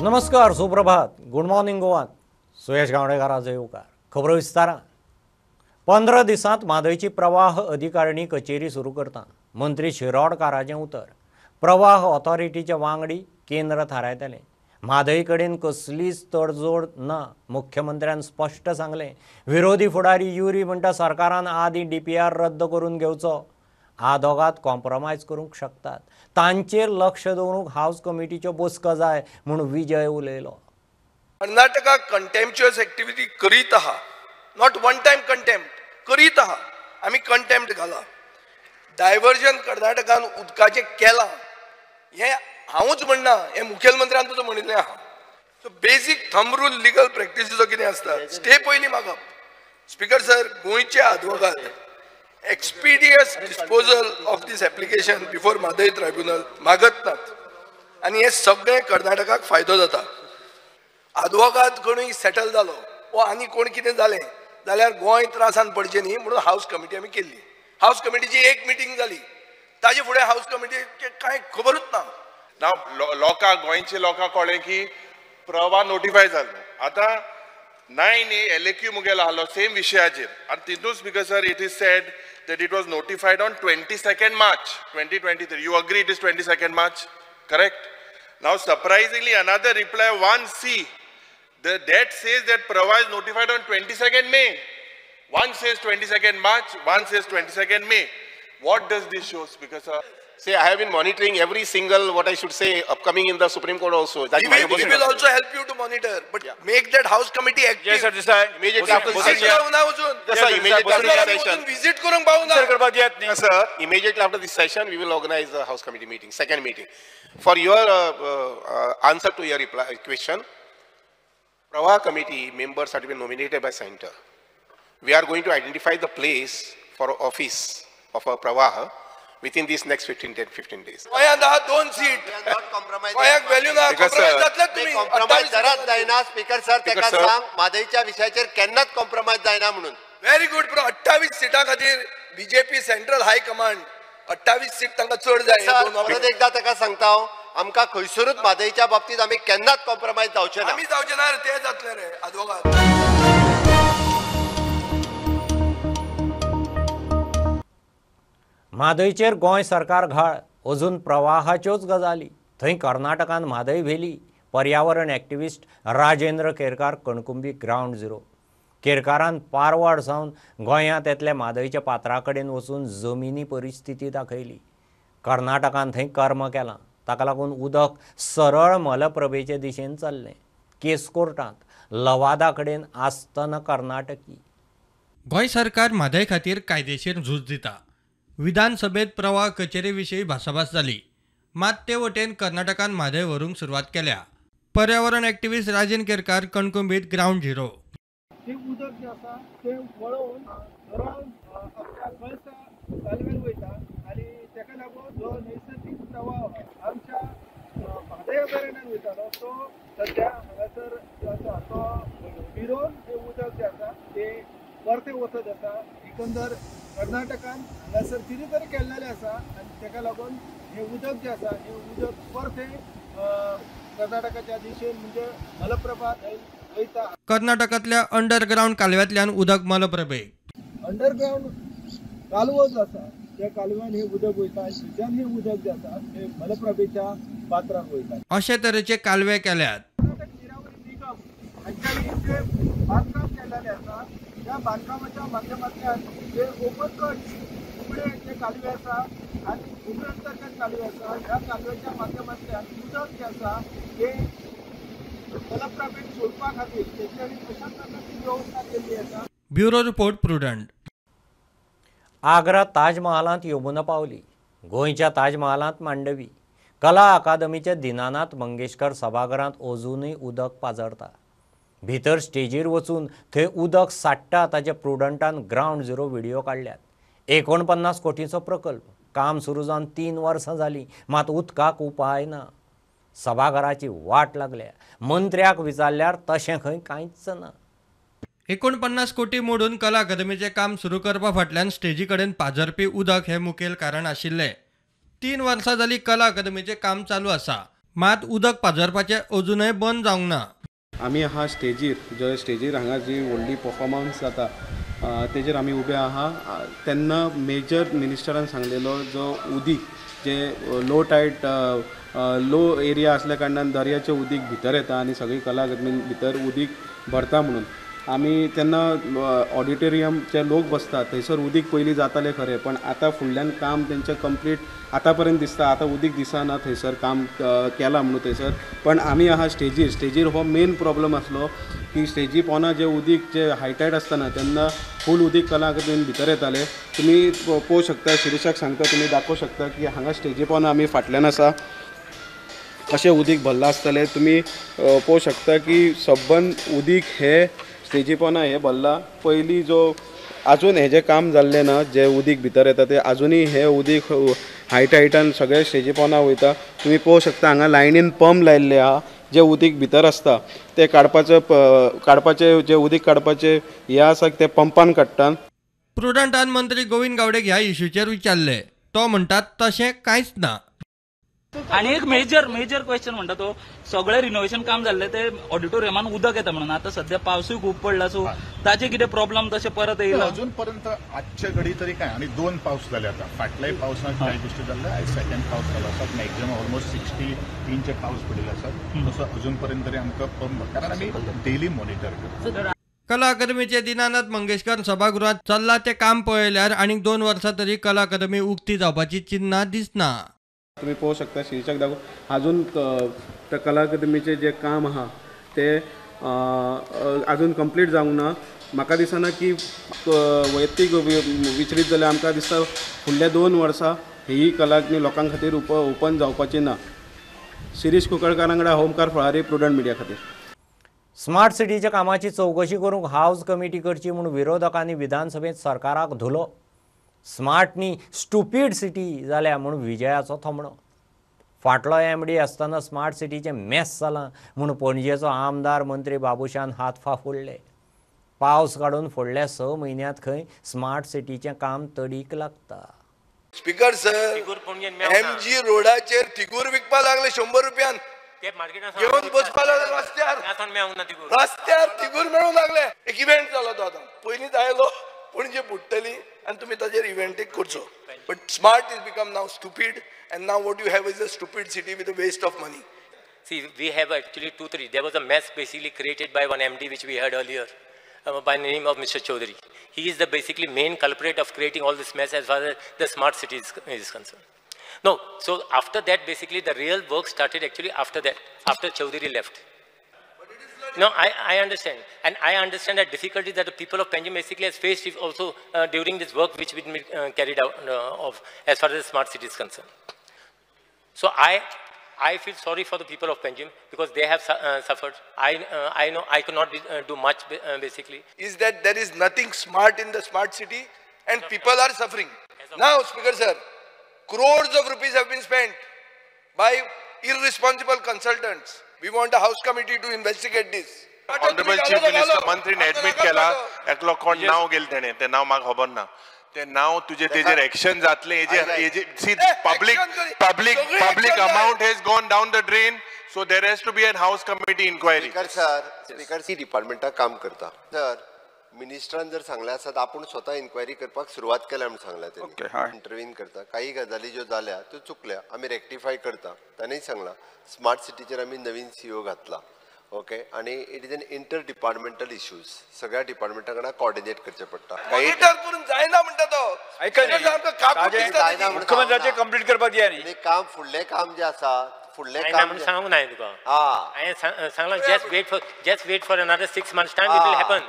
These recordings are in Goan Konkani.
नमस्कार, सुप्रभात, गुड मॉर्निंग गोवात। सुयश गावणेकाराचो येवकार। खबरो विस्तारान। 15 दिसांत म्हादयची प्रवाह अधिकारिणी कचेरी सुरू करता। मंत्री शिरोडकाराचें उतर। प्रवाह ऑथॉरिटीचे वांगडी केंद्र थारायतले। म्हादय कडेन कसलीच तडजोड ना, मुख्यमंत्र्यान स्पश्ट सांगलें। विरोधी फुडारी युरी म्हणटा सरकारान आदीं डीपीआर रद्द करून घेवचो। आदोगाद कॉम्प्रोमायज करूंक शकतात, तांचेर लक्ष दवरूंक हावस कमिटीच्यो बसका जाय म्हूण विजय उलयलो। कर्नाटका कंटेम्प्च्युअस एक्टिविटी करीत आहा, not one time contempt करीत आहा। आमी कंटेम्प्ट घाला, डायवर्जन कर्नाटकान उदकाचें केलां हें हांवूच म्हणना, हें मुखेलमंत्र्यान तुजो म्हणिल्लें आहा। So basic thumb rule legal प्रॅक्टिसीचो कितें आसता, स्टे पयलीं मागप। स्पीकर सर, गोंयचे आदवोगाद expeditious disposal of this application before Mhadei tribunal मागत नात आनी हे सगळें कर्नाटकाक फायदो जाता। आदवोगाद कोणूय सेटल जालो वो आनी कोण कितें जालें जाल्यार गोंय त्रासान पडचें न्ही म्हणून हावस कमिटी आमी केल्ली। हावस कमिटीची एक मिटींग जाली, ताजे फुडें हावस कमिटीचें कांय खबरूच ना। ना लोकांक, गोंयच्या लोकांक कळ्ळें की प्रवाह नोटिफाय जालो। आतां 9A LAQ मुगेलो आहलो सेम विशयाचेर आनी तितूच because sir it is said that it was notified on 22nd March 2023. You agree it is 22nd March, correct? Now surprisingly another reply 1C, the that says that Pravah is notified on 22nd May. One says 22nd March, one says 22nd May. What does this show, Speaker sir? Say, I have been monitoring every single, what I should say, upcoming in the Supreme Court also. That we will also help you to monitor, but yeah, make that House Committee active. Yes, sir. Desai. Immediately after the session. Yes, sir. Immediately after the session. Visit करूंक पावना. Sir, immediately after this session, we will organize the House Committee meeting, second meeting. For your answer to your reply question, Pravah Committee members are to be nominated by center. We are going to identify the place for office of a Pravah within these next 15 days. गोंयांत आहा 2 सीट, गोंयाक व्हॅल्यू ना, कॉम्प्रोमायज जातलेच तुमी। कॉम्प्रोमायज जराच जायना स्पीकर सर, तेका सांग म्हादयच्या विशयाचेर केन्नाच कॉम्प्रोमायज जायना म्हणून। Very good. पूण 28 सिटां खातीर बीजेपी सेंट्रल हाय कमांड 28 सीट तांकां चड जाय। परत एकदा ताका सांगता हांव, आमकां खंयसरूच म्हादयच्या बाबतींत आमी केन्नाच कॉम्प्रोमायज जावचे ना। आमी जावचे ना रे, ते जातले रे आदवोगाद। म्हादयचेर गोंय सरकार घाळ, अजून प्रवाहाच्योच गजाली। थंय कर्नाटकान म्हादय व्हेली। पर्यावरण activist Rajendra Kerkar Kankumbi ground zero. केरकारान पारवाड सावन गोंयांत येतल्या म्हादयच्या पात्रा कडेन वचून जमिनी परिस्थिती दाखयली। कर्नाटकान थंय कर्म केलां, ताका लागून उदक सरळ मलप्रभेचे दिशेन चल्लें। केस कोर्टांत लवादा कडेन आसतना कर्नाटकी। गोंय सरकार म्हादय खातीर कायदेशीर झूज दिता। विधानसभेत प्रवाह कचेरे विशीं भासाभास जाली, मात ते वटेन कर्नाटकान म्हादय व्हरूंक सुरवात केल्या। पर्यावरण एक्टिविस्ट राजेंद्र केरकार कणकुंबीत ग्रावंड झिरो। ते उदक जे आसा ते वळोवन सरळ आपल्या कळसा कालव्यान वयता आनी ताका लागून जो नैसर्गिक प्रवाह आमच्या म्हादय अभयारण्यान वयतालो तो सद्या हांगासर जो आसा तो फिरोवन ते उदक जे आसा ते परतें वचत आसा। एकंदर कर्नाटकान हांगासर कितें तरी केल्लेलें आसा आनी ताका लागून हें उदक जें आसा हें उदक परतें कर्नाटकाच्या दिशेन म्हणजे मलप्रभा वयता। कर्नाटकांतल्या अंडरग्रावंड कालव्यांतल्यान उदक मलप्रभेक, अंडरग्रावंड कालवो जो आसा त्या कालव्यान हें उदक वयता आनी थंयच्यान हें उदक जें आसा हें मलप्रभेच्या पात्रान वयता। अशे तरेचे कालवे केल्यात। कर्नाटक निरावरी निगम हांच्यानी जें बांदकाम केल्लेलें आसा त्या बांदकामाच्या माध्यमांतल्यान जे ओपन कट उगडे जे कालवे आसा आनी उगडे अंतर्गत कालवे आसा ह्या कालव्याच्या माध्यमांतल्यान उदक जें आसा ते मलप्रभेक सोडपा खातीर तेंच्यांनी अशा प्रकारची वेवस्था केल्ली आसा। Bureau report, Prudent. Agra ताजमहालांत Yamuna पावली, गोंयच्या ताजमहालांत मांडवी। कला अकादमीच्या दिनानाथ मंगेशकर सभाघरांत अजूनय उदक पाजरता। भितर स्टेजीर वचून थंय उदक साडटा ताचे प्रुडंटान ग्रावंड झिरो व्हिडियो काडल्यात। 49 कोटींचो प्रकल्प, काम सुरू जावन 3 वर्सां जालीं, मात उदकाक उपाय ना। सभाघराची वाट लागल्या। मंत्र्याक विचारल्यार तशें खंय कांयच ना। 49 कोटी मोडून कला अकादमीचें काम सुरू करपा फाटल्यान स्टेजी कडेन पाजरपी उदक हें मुखेल कारण आशिल्लें। 3 वर्सां जालीं कला अकादमीचें काम चालू आसा, मात उदक पाजरपाचें अजूनय बंद जावंक ना. आमी आहा स्टेजीर, जे स्टेजीर हांगा जी व्हडली परफॉर्मन्स जाता तेजेर आमी उबे आहा. तेन्ना मेजर मिनिस्टरान सांगलेलो जो उदीक जे लो टायड लो एरिया आसल्या कारणान दर्याचें उदीक भितर येता आनी सगळी कला अकादमीन भितर उदीक भरता म्हणून आमी तेन्ना ऑडिटोरियम जे लोक बसतात थंयसर उदीक पयलीं जातालें खरें, पण आतां फुडल्यान काम तेंचें कंप्लीट आतां पर्यंत दिसता, आतां उदीक दिसना थंयसर काम केलां म्हणून थंयसर. पण आमी आहा स्टेजीर, स्टेजीर हो मेन प्रॉब्लम आसलो की स्टेजी पोना जे उदीक जे हायटायड आसतना तेन्ना फूल उदीक कला अकादमीन भितर येतालें. तुमी पळोवंक शकता, शिरीषाक सांगता, तुमी दाखोवंक शकता की हांगा स्टेजी पोना आमी फाटल्यान आसा कशें उदीक भरलां आसतलें. तुमी पळोवंक शकता की सबंद उदीक हे स्टेजी पोना हे भरलां. पयलीं जो आजून हेजें काम जाल्लें ना, जें उदीक भितर येता तें आजुनूय हें उदीक हायटायटान सगळें स्टेजी पोना वयता. तुमी पळोवंक शकता हांगा लायनीन पंप लायिल्ले आहा, जें उदीक भितर आसता तें काडपाचें काडपाचें जें उदीक काडपाचें हें आसा तें पंपान काडटा. प्रुडंटान मंत्री गोविंद गावडेक ह्या इश्यूचेर विचारलें, तो म्हणटा तशें कांयच ना. आनी एक मेजर मेजर क्वेश्चन म्हणटा तो सगळें रिनोव्हेशन काम जाल्लें ते ऑडिटोरियमान उदक येता म्हणून, आतां सध्या पावसूय खूब पडला, सो ताचे कितें प्रॉब्लम तशें परत येयला अजून पर्यंत आजचे घडी तरी काय? आनी 2 पावस जाले आतां, फाटल्याय पावसांत कांय गोश्टी जाल्ले, आयज सेकंड पावस जालो आसा, मॅक्झिमम ऑलमोस्ट 60 इंच पावस पडिल्लो आसा, तसो अजून पर्यंत तरी आमकां पंप, कारण आमी डेली मॉनिटर करता. कला अकादमीचे दीनानाथ मंगेशकर सभागृहात चल्लां तें काम पळयल्यार आनीक 2 वर्सां तरी कला अकादमी उक्ती जावपाची चिन्नां दिसना. तुमी पळोवंक शकता, शिरीषाक दाखोव, आजून त्या कला अकादमीचें जें काम आहा तें आजून कंप्लीट जावंक ना. म्हाका दिसना की वैयक्तीक विचरीत जाल्यार आमकां दिसता फुडल्या 2 वर्सां ही कला अकादमी लोकां खातीर ओपन जावपाची ना. शिरीष कुंकळकार वांगडा होमकार फळारी, प्रुडंट मिडिया खातीर. स्मार्ट सिटीच्या कामाची चवकशी करूंक हावज कमिटी करची म्हूण विरोधकांनी विधानसभेंत सरकाराक धुलो. स्मार्ट न्ही स्टुपीड सिटी जाल्या म्हूण विजयाचो थोमणो. फाटलो एमडी आसतना स्मार्ट सिटीचें मेस जालां म्हूण पणजेचो आमदार मंत्री बाबूशान हात फाफुडले. पावस काडून फुडल्या 6 म्हयन्यांत खंय स्मार्ट सिटीचें काम तडीक लागता. स्पीकर सर, एमजी रोडाचेर तिगूर विकपाक लागले 100 रुपयान, घेवन बसपाक लागले रस्त्यार, रस्त्यार तिगूर मेळूंक लागले. एक इव्हेंट जालो तो, आतां पयलींच आयलो पणजे बुडटली आनी तुमी ताजेर इव्हेंट एक करचो. But smart is become now stupid, and now what you have is a stupid city with a waste of money. See, we have actually 2-3. There was a mess basically created by one MD which we heard earlier, by the name of Mr. Chaudhary. He is the basically main culprit of creating all this mess as far as the smart city is concerned. No, so after that basically the real work started actually after that, after Chaudhary left. No, I understand. And I understand the difficulty that the people of Panjim basically has faced also during this work which we carried out of as far as the smart city is concerned. So I feel sorry for the people of Panjim because they have suffered. I know I could not do much basically. Is that there is nothing smart in the smart city and people are suffering. Now, Speaker sir, crores of rupees have been spent by irresponsible consultants. We want a house committee to investigate this. Honorable Chief Minister, मंत्रीन admit केला एकलो कोण नाव गेले तेणे, तें नाव म्हाका खबर ना, तें नाव तुजे तेजेर एक्शन जातलें. हेजे see public public public amount has gone down the drain, so there has to be an house committee inquiry. Speaker sir, speaker सी डिपार्टमेंटाक काम करता सर. मिनिस्टरान जर सांगलें आसत आपूण स्वता इन्क्वायरी करपाक सुरवात केल्या म्हूण सांगलां तेणी, इंटरवीन करता. काही गजाली ज्यो जाल्या त्यो चुकल्या, आमी रेक्टिफाय करता. ताणें सांगलां स्मार्ट सिटीचेर आमी नवीन सीओ घातला, ओके, आनी it is an inter departmental issues, सगळ्या डिपार्टमेंटा कडेन कॉर्डिनेट करचें पडटा. मॉनिटर करून जायना म्हणटा तो, मुख्यमंत्र्याचें कंप्लीट करपाक दिया न्ही काम. फुडलें काम जें आसा, फुडलें काम सांगूंक ना तुका, हांवें सांगलां just wait for another 6 months time, it will happen.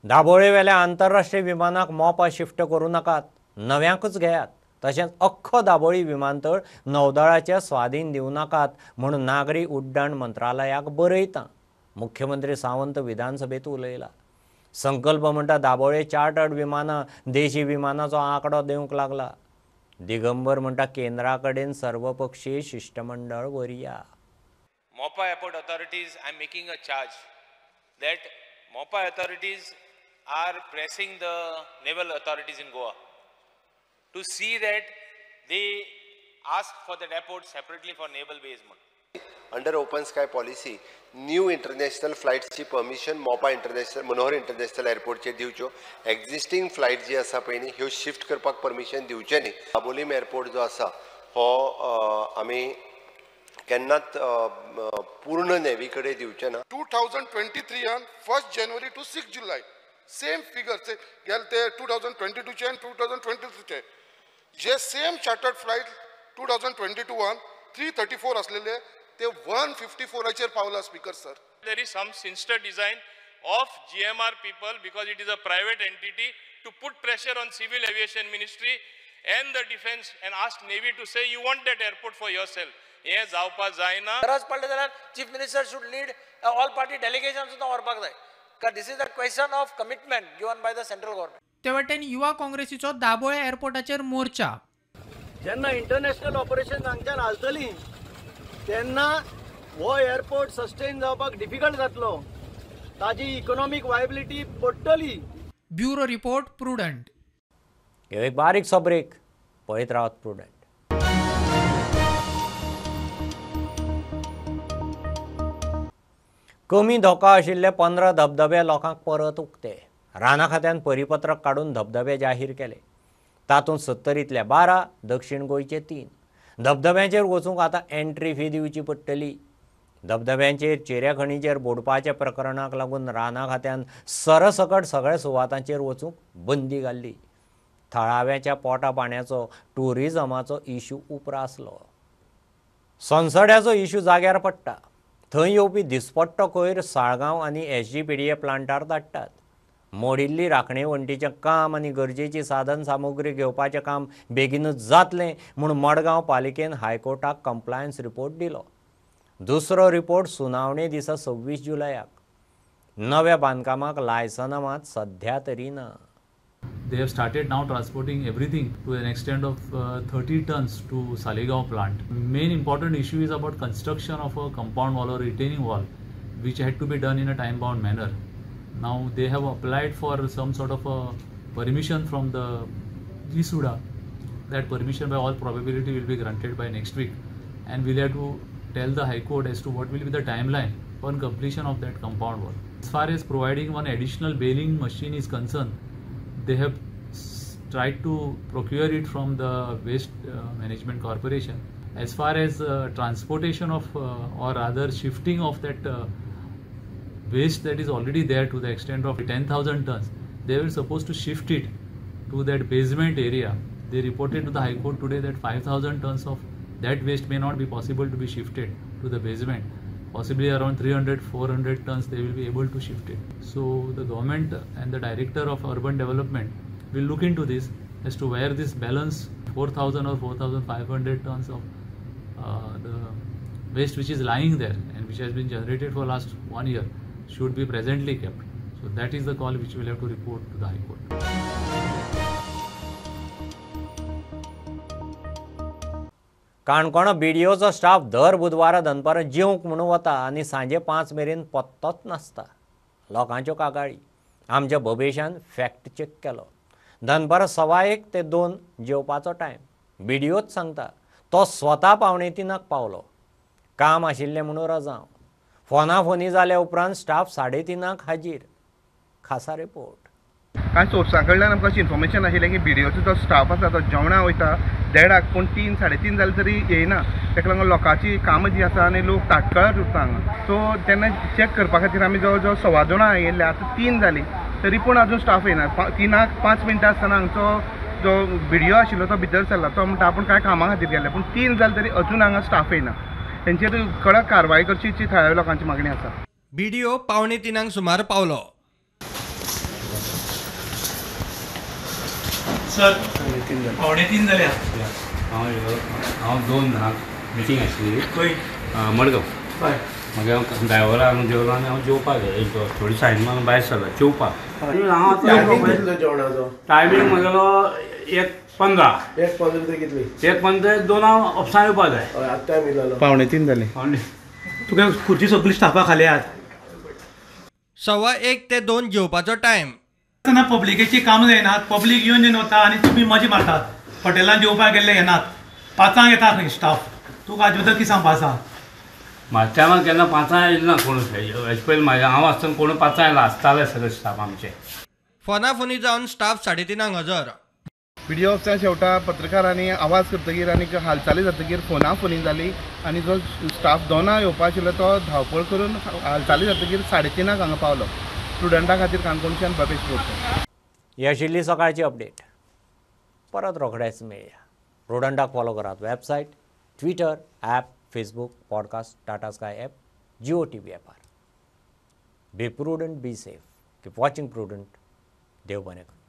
दाबोळेवेल्या आंतरराष्ट्रीय विमानाक मोपा शिफ्ट करूं नाकात, नव्यांकूच घेयात. तशेंच अख्खो दाबोळी विमानतळ नौदळाच्या स्वाधीन दिवं नाकात म्हूण नागरी उड्डाण मंत्रालयाक बरयता. मुख्यमंत्री सावंत विधानसभेंत उलयला. संकल्प म्हणटा दाबोळे चार्टर्ड विमानां देशी विमानाचो आंकडो दिवंक लागला. दिगंबर म्हणटा केंद्रा कडेन सर्वपक्षीय शिश्टमंडळ व्हरया. Mopa airport authorities, I am making a charge that Mopa authorities are pressing the naval authorities in Goa to see that they ask for that airport separately for naval base. Under open sky policy new international फ्लायट्सची permission Mopa international Manohar international एअरपोर्टचेर दिवच्यो, existing flight जी आसा पळय न्ही ह्यो शिफ्ट करपाक परमिशन दिवचें न्ही. दाबोलीम एअरपोर्ट जो आसा हो आमी केन्नाच पूर्ण नेवी कडेन दिवचें ना. 2023 1 January to 6 July same figure गेले ते 2022 आनी 2023 जे सेम चार्टर्ड फ्लायट 2022 334 असलेले ते 154 पावला speaker sir. There is some sinister design of GMR people because it is a private entity to put pressure on civil aviation ministry and the defense and ask navy to say you want that airport for yourself. हे जावपा जायना. गरज पडले जाल्यार chief minister should lead all party delegation सुद्दां व्हरपाक जाय, कारण this is the question of commitment given by the central government. ते वटेन युवा काँग्रेसीचो दाबोळे एअरपोर्टाचेर मोर्चा. जेन्ना इंटरनॅशनल ऑपरेशन हांगच्यान हालतली तेन्ना हो एअरपोर्ट सस्टेन जावपाक डिफिकल्ट जातलो, ताजी इकॉनॉमीक वायबिलिटी पडटली. Bureau report, Prudent. एक बारीकसो ब्रेक, पळयत रावत प्रुडंट. कमी धोका आशिल्ले 15 धबधबे लोकांक परत उक्ते. राना खात्यान परिपत्रक काडून धबधबे जाहीर केले. तातूंत 70तले 12, दक्षिण गोंयचे 3. धबधब्यांचेर वचूंक आतां एंट्री फी दिवची पडटली. धबधब्यांचेर चेऱ्या खणीचेर बोडपाच्या प्रकरणाक लागून राना खात्यान सरसकट सगळ्या सुवातांचेर वचूंक बंदी घाल्ली. थळाव्याच्या पोटा पाण्याचो ट्युरिजमाचो इश्यू उप्रासलो. सनसड्याचो इश्यू जाग्यार पडटा. थंय येवपी दिसपट्टो कोयर साळगांव आनी SGPDA प्लांटार धाडटात. मोडिल्ली राखणे वण्टीचें काम आनी गरजेची साधन सामुग्री घेवपाचें काम बेगीनूच जातलें म्हूण मडगांव पालिकेन हायकोर्टाक कंप्लायन्स रिपोर्ट दिलो. दुसरो रिपोर्ट सुनावणे दिसा 26 जुलयाक. नव्या बांदकामाक लायसनां मात सध्या तरी ना. They have started now transporting everything to an extent of 30 tons to Saligao plant. Main important issue is about construction of a compound wall or retaining wall, which had to be done in a time-bound manner. Now they have applied for some sort of a permission from the GSUDA. That permission by all probability will be granted by next week, and we'll have to tell the High Court as to what will be the timeline for completion of that compound wall. As far as providing one additional baling machine is concerned, they have tried to procure it from the Waste Management Corporation. As far as transportation of or rather shifting of that waste that is already there to the extent of 10,000 tons, they were supposed to shift it to that basement area. They reported to the High Court today that 5,000 tons of that waste may not be possible to be shifted to the basement. Possibly around 300-400 tons they will be able to shift it. So the government and the director of urban development will look into this as to where this balance 4,000 or 4,500 tons of the waste which is lying there and which has been generated for last 1 year should be presently kept. So that is the call which we will have to report to the High Court. Canacona बीडीओचो staff दर बुधवारा दनपारां जेवंक म्हणून वता आनी सांजे 5 मेरेन पत्तोच नासता. लोकांच्यो कागाळी. आमच्या बबेशान फॅक्ट चॅक केलो. दनपारां 1:15 ते 2 जेवपाचो टायम. बीडीओच सांगता तो स्वता 2:45 पावलो. काम आशिल्लें म्हणून रजांव. फोनाफोनी जाल्या उपरांत स्टाफ 3:30 हाजीर. खासा रिपोर्ट. कांय सोर्सां कडल्यान आमकां अशी इन्फॉर्मेशन आशिल्लें की बीडीओचो जो स्टाफ आसा तो जेवणा वयता 1:30 पूण 3, 3:30 जालें तरी येयना. ताका लागून लोकांची कामां जीं आसा आनी लोक ताटकळत उरता हांगा. सो तेन्ना चॅक करपा खातीर आमी जवळ जवळ 2:15 येयल्ले, आतां 3 जालीं तरी पूण अजून स्टाफ येयना. 3:05 आसतना हांगचो जो बीडीओ आशिल्लो तो भितर सरला. तो म्हणटा आपूण कांय कामां खातीर गेल्ले, पूण 3 जालें तरी अजून हांगा स्टाफ येयना. तेंचेर कडक कारवाय करची जी थळाव्या लोकांची मागणी आसा. बीडीओ 2:45 सुमार पावलो. सर 2:45 जाल्या. हांव 2 जाणांक मिटींग आशिल्ली मडगांव. मागीर हांव ड्रायव्हरा हांगा जेवलो आनी हांव जेवपाक गेलो. थोडी सायन मारून भायर सरलो जेवपाक. जेवणाचो टायमींग म्हगेलो 1:15. 1:15 ते कितली? 1:15 2 ऑफिसान येवपा जाय. आतां टायम जालो 2:45 जाले. तुका खुर्ची सगळी स्टाफा खाली आहात. 1:15 ते 2 जेवपाचो टायम. पब्लिकेची कामां जायनात, पब्लीक येवन येवन वता आनी तुमी मजा मारतात. हॉटेलान जेवपाक गेल्ले येनात, 5 येता खंय स्टाफ. तुका हाजे बद्दल कितें सांगपा आसा? म्हाज्या टायमार केन्ना 5 येयले ना कोण. हेजे पयलीं म्हाज्या हांव आसतना कोण 5 येयला आसताले सगळे स्टाफ आमचे. फोनाफोनी जावन स्टाफ 3:30 हजर. बीडीओ ऑफिसा शेवटा पत्रकारांनी आवाज करतकीर आनी हालचाली जातकीर फोनाफोनी जाली आनी जो स्टाफ 2 येवपा आशिल्लो तो धांवपळ करून हालचाली जातकीर 3:30 हांगा पावलो. स्टुडंटा खातीर काणकोणच्यान बबेश बोरकर. ही आशिल्ली सकाळची अपडेट. परत रोखडेच मेळया. प्रुडंटाक फॉलो करात website, Twitter, app, Facebook, podcast, Tata Sky app, Jio TV ॲपार. Be prudent, be safe, keep watching Prudent. देव बरें करूं.